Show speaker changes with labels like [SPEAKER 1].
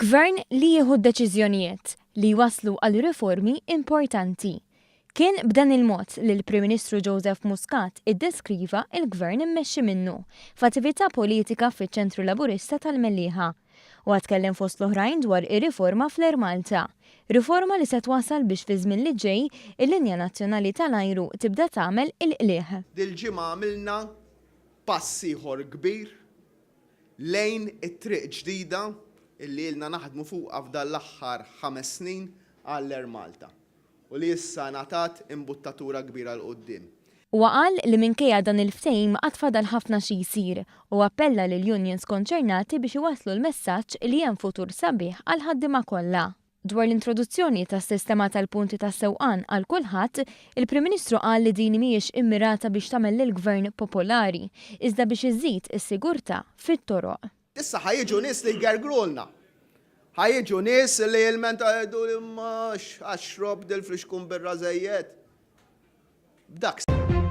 [SPEAKER 1] Gvern li jieħu d-deċiżjonijiet li jwasslu għal riformi importanti. Kien b'dan il-mod li l-Prim Ministru Joseph Muscat iddeskriva l-Gvern immexxi minnu f'attività politika fiċ-Ċentru Laburista tal-Mellieħa. Huwa tkellem fost l-oħrajn dwar ir-riforma fl-Air Malta. Riforma li se twassal biex fiż-żmien li ġej il-linja nazzjonali tal-ajru tibda tagħmel il-qligħ.
[SPEAKER 2] Dil-ġimgħa għamilna pass ieħor kbir lejn it-triq ġdida li ilna naħdmu fuqha f'dan l-aħħar 5 snin għall-Air Malta u li issa ngħatat imbuttatura kbira 'l quddiem.
[SPEAKER 1] Huwa qal li minkejja dan il-ftehim għad fadal ħafna xi jsir u appella lill-unions konċernati biex iwasslu l-messaġġ li hemm futur sabiħ għall-ħaddiema kollha. Dwar l-introduzzjoni tas-sistema tal-punti tas-sewqan għal kulħadd, il-Prim Ministru qal li din mhijiex immirata biex tagħmel lill-Gvern popolari, iżda biex iżid is-sigurtà fit-toroq.
[SPEAKER 2] Issa ħa jiġu nies li jgergrulna. Ħa jiġu nies li jilmentaw jgħidu li mhux għax xrobt dil-flixkun birra żejjed. B'dak.